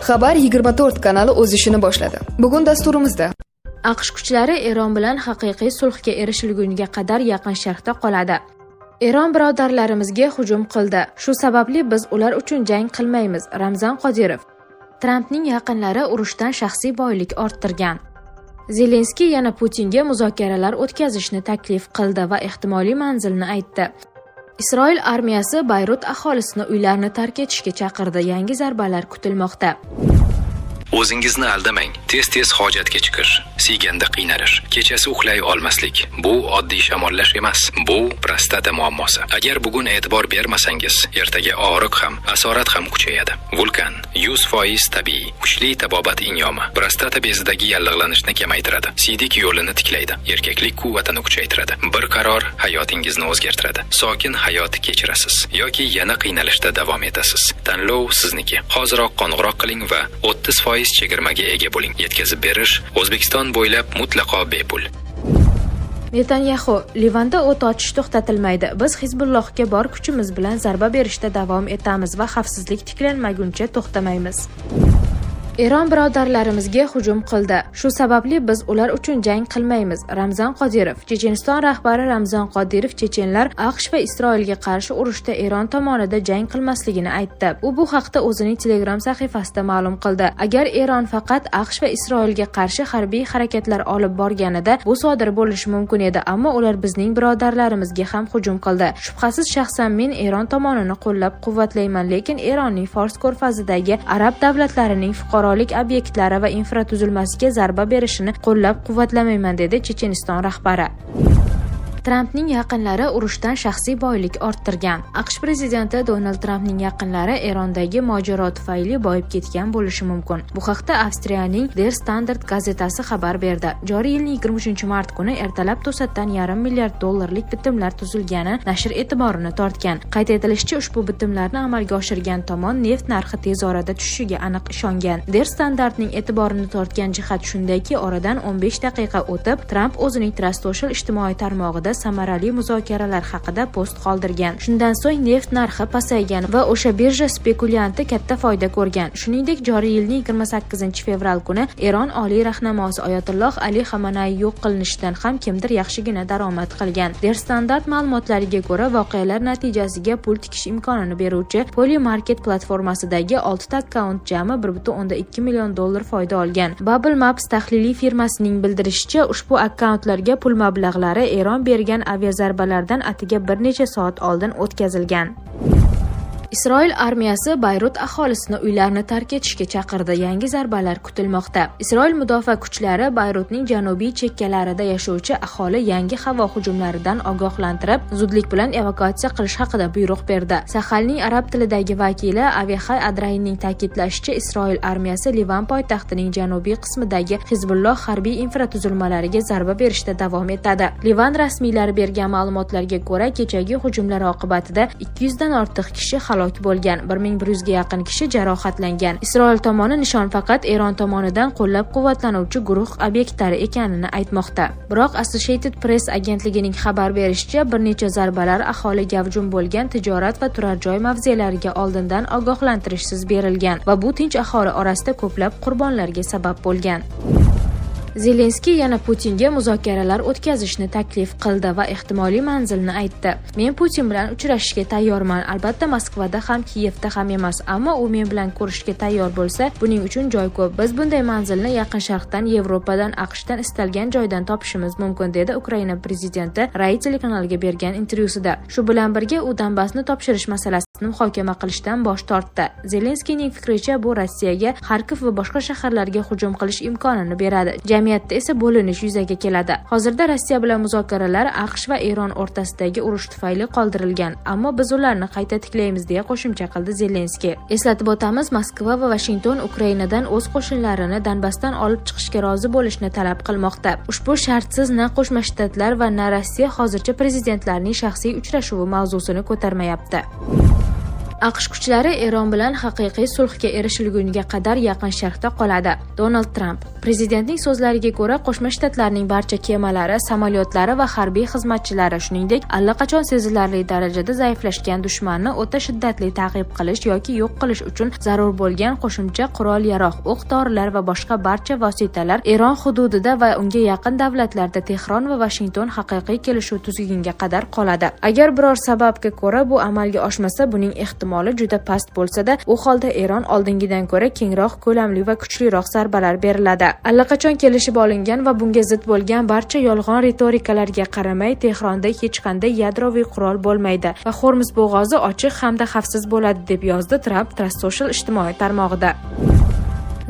Xabar 24 kanali o'z ishini boshladi. Bugun dasturimizda AQSh kuchlari Eron bilan haqiqiy sulhga erishilgunga qadar Yaqin Sharqda qoladi. Eron birodarlarimizga hujum qildi. Shu sababli biz ular uchun jang qilmaymiz – Ramzan Qodirov. Trampning yaqinlari urushdan shaxsiy boylik orttirgan. Zelenskiy yana Putinga muzokaralar o'tkazishni taklif qildi va ehtimoliy manzilni aytdi. Isroil armiyasi Bayrut aholisini uylarni tark etishga chaqirdi. Yangi zarbalar kutilmoqda. O'zingizni aldamang. Tez-tez hojatga chiqish, siyganda qiynalish, kechasi uxlay olmaslik – bu oddiy shamollash emas. Bu prostata muammosi. Agar bugun e'tibor bermasangiz, ertaga og'riq ham, asorat ham kuchayadi. Vulkan 100% tabiiy, kuchli tabobat inyomi. Prostata bezidagi yallig'lanishni kamaytiradi, siydik yo'lini tiklaydi, erkaklik quvvatini kuchaytiradi. Bir qaror hayotingizni o'zgartiradi. Sokin hayot kechirasiz yoki yana qiynalishda davom etasiz. Tanlov sizniki. Hoziroq qo'ng'iroq qiling va 30% chegirmaga ega bo'ling. Yetkazib berish O'zbekiston bo'ylab mutlaqo bepul. Netanyaxu: Livanda o't ochish to'xtatilmaydi. Biz Hizbullohga bor kuchimiz bilan zarba berishda davom etamiz va xavfsizlik tiklanmaguncha to'xtamaymiz. Eron birodarlarimizga hujum qildi. Shu sababli biz ular uchun jang qilmaymiz – Ramzan Qodirov. Checheniston rahbari Ramzan Qodirov chechenlar AQSh va Isroilga qarshi urushda Eron tomonida jang qilmasligini aytdi. U bu haqda o'zining Telegram sahifasida ma'lum qildi. Agar Eron faqat AQSh va Isroilga qarshi harbiy harakatlar olib borganida, bu sodir bo'lishi mumkin edi, ammo ular bizning birodarlarimizga ham hujum qildi. Shubhasiz, shaxsan men Eron tomonini qo'llab-quvvatlayman, lekin Eronning Fors ko'rfazidagi arab davlatlarining fuqarolik obyektlari va infratuzilmasiga zarba berishini qo'llab-quvvatlamayman, dedi Checheniston rahbari. Trampning yaqinlari urushdan shaxsiy boylik orttirgan. AQSh prezidenti Donald Trampning yaqinlari Erondagi mojaro tufayli boyib ketgan bo'lishi mumkin. Bu haqda Avstriyaning Der Standard gazetasi xabar berdi. Joriy yilning 23-mart kuni ertalab to'satdan yarim milliard dollarlik bitimlar tuzilgani nashr e'tiborini tortgan. Qayd etilishicha, ushbu bitimlarni amalga oshirgan tomon neft narxi tez orada tushishiga aniq ishongan. Der Standardning e'tiborini tortgan jihat shundaki, oradan 15 daqiqa o'tib, Tramp o'zining Truth Social ijtimoiy tarmog'ida samarali muzokaralar haqida post qoldirgan. Shundan so'ng neft narxi pasaygan va o'sha birja spekulyanti katta foyda ko'rgan. Shuningdek, joriy yilning 28-fevral kuni Eron oliy rahnamosi Oyatulloh Ali Xamanay yo'q qilinishidan ham kimdir yaxshigina daromad qilgan. Der Standard ma'lumotlariga ko'ra, voqealar natijasiga pul tikish imkonini beruvchi Polymarket platformasidagi 6 ta akkaunt jami 1.2 million dollar foyda olgan. Bubble Maps tahliliy firmasining bildirishicha, ushbu akkauntlarga pul mablag'lari Eron bergan aviazarbalardan atigi bir necha soat oldin o'tkazilgan. Isroil armiyasi Bayrut aholisini uylarni tark etishga chaqirdi. Yangi zarbalar kutilmoqda. Isroil mudofaa kuchlari Bayrutning janubiy chekkalarida yashovchi aholi yangi havo hujumlaridan ogohlantirib, zudlik bilan evakuatsiya qilish haqida buyruq berdi. Sahalning arab tilidagi vakili Avixay Adrayinning ta'kidlashicha, Isroil armiyasi Livan poytaxtining janubiy qismidagi Hizbulloh harbiy infratuzilmalariga zarba berishda davom etadi. Livan rasmiylari bergan ma'lumotlarga ko'ra, kechagi hujumlar oqibatida 200 dan ortiq kishi halok bo'lgan, 1100 ga yaqin kishi jarohatlangan. Isroil tomoni nishon faqat Eron tomonidan qo'llab-quvvatlanuvchi guruh obyektlari ekanini aytmoqda. Biroq Associated Press agentligining xabar berishicha, bir necha zarbalar aholi gavjum bo'lgan tijorat va turar joy mavzelariga oldindan ogohlantirishsiz berilgan va bu tinch aholi orasida ko'plab qurbonlarga sabab bo'lgan. Zelenskiy yana Putinga muzokaralar o'tkazishni taklif qildi va ehtimoliy manzilni aytdi. Men Putin bilan uchrashishga tayyorman. Albatta, Moskvada ham, Kiyevda ham emas, ammo u men bilan ko'rishishga tayyor bo'lsa, buning uchun joy ko'p. Biz bunday manzilni Yaqin Sharqdan, Yevropadan, AQShdan istalgan joydan topishimiz mumkin, dedi Ukraina prezidenti Rai telekanaliga bergan intervyusida. Shu bilan birga u Donbassni topshirish masalasini muhokama qilishdan bosh tortdi. Zelenskiyning fikricha, bu Rossiyaga Xarkov va boshqa shaharlarga hujum qilish imkonini beradi. Jamiyatda esa bo'linish yuzaga keladi. Hozirda Rossiya bilan muzokaralar AQSh va Eron o'rtasidagi urush tufayli qoldirilgan, ammo biz ularni qayta tiklaymiz, deya qo'shimcha qildi Zelenskiy. Eslatib o'tamiz, Moskva va Vashington Ukrainadan o'z qo'shinlarini Donbassdan olib chiqishga rozi bo'lishni talab qilmoqda. Ushbu shartsiz na Qo'shma Shtatlar va na Rossiya hozircha prezidentlarning shaxsiy uchrashuvi mavzusini ko'tarmayapti. AQSh kuchlari Eron bilan haqiqiy sulhga erishilguniga qadar Yaqin Sharqda qoladi. Donald Tramp. Prezidentning so'zlariga ko'ra, Qo'shma Shtatlarning barcha kemalari, samolyotlari va harbiy xizmatchilari, shuningdek, allaqachon sezilarli darajada zaiflashgan dushmanni o'ta shiddatli ta'qib qilish yoki yo'q qilish uchun zarur bo'lgan qo'shimcha qurol-yarog', o'q-dorilar va boshqa barcha vositalar Eron hududida va unga yaqin davlatlarda Tehron va Vashington haqiqiy kelishuv tuzgunga qadar qoladi. Agar biror sababga ko'ra bu amalga oshmasa, buning ehtimoli juda past bo'lsa-da, u holda Eron oldingidan ko'ra kengroq ko'lamli va kuchliroq zarbalar beriladi. Allaqachon kelishib olingan va bunga zid bo'lgan barcha yolg'on ritorikalarga qaramay, Tehronda hech qanday yadroviy qurol bo'lmaydi va Hormuz bo'g'ozi ochiq hamda xavfsiz bo'ladi, deb yozdi Tramp Truth Social ijtimoiy tarmog'ida.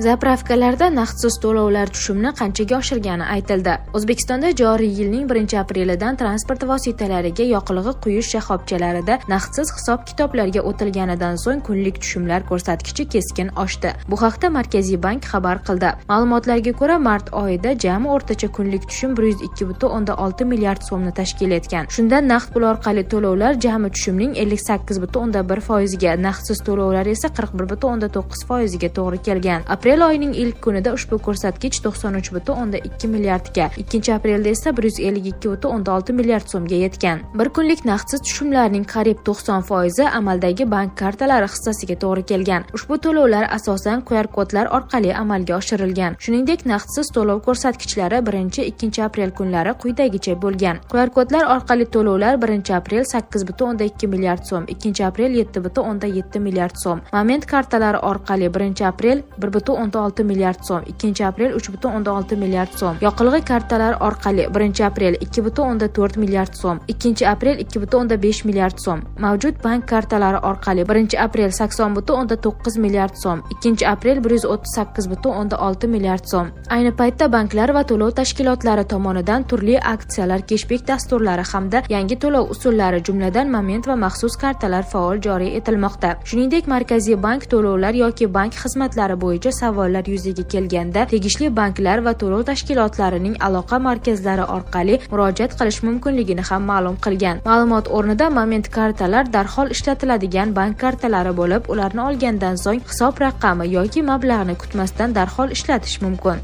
Заправка larda naqdsiz to'lovlar tushumni qanchaga oshirgani aytildi. O'zbekistonda joriy yilning 1-aprelidan transport vositalariga yoqilg'i quyish shoxobchalarida naqdsiz hisob-kitoblarga o'tilganidan so'ng kunlik tushumlar ko'rsatkichi keskin oshdi. Bu haqda Markaziy bank xabar qildi. Ma'lumotlarga ko'ra, mart oyida jami o'rtacha kunlik tushum 102,6 milliard so'mni tashkil etgan. Shundan naqd pul orqali to'lovlar jami tushumning 58,1 foiziga, naqdsiz to'lovlar esa 41,9 foiziga to'g'ri kelgan. Aprel oyining ilk kunida ushbu ko'rsatkich 93,2 milliardga, 2 aprelda esa 152,6 milliard so'mga yetgan. Bir kunlik naqdsiz tushumlarning qariyb 90 foizi amaldagi bank kartalari hissasiga to'g'ri kelgan. Ushbu to'lovlar asosan QR kodlar orqali amalga oshirilgan. Shuningdek, naqdsiz to'lov ko'rsatkichlari 1-2 aprel kunlari quyidagicha bo'lgan. QR kodlar orqali to'lovlar 1 aprel 8,2 milliard so'm, 2 aprel 7,7 milliard so'm. Moment kartalari orqali 1 aprel 1,6 milliard so'm, 2 aprel 3,6 milliard so'm. Yoqilg'i kartalari orqali 1 aprel 2,4 milliard so'm, 2 aprel 2,5 milliard so'm. Mavjud bank kartalari orqali 1 aprel 80,9 milliard so'm, 2 aprel 138,6 milliard so'm. Ayni paytda banklar va to'lov tashkilotlari tomonidan turli aksiyalar, keshbek dasturlari hamda yangi to'lov usullari, jumladan moment va maxsus kartalar faol joriy etilmoqda. Shuningdek, Markaziy bank to'lovlar yoki bank xizmatlari bo'yicha savollar yuzaga kelganda tegishli banklar va to'lov tashkilotlarining aloqa markazlari orqali murojaat qilish mumkinligini ham ma'lum qilgan. Ma'lumot o'rnida, moment kartalar darhol ishlatiladigan bank kartalari bo'lib, ularni olgandan so'ng hisob raqami yoki mablag'ni kutmasdan darhol ishlatish mumkin.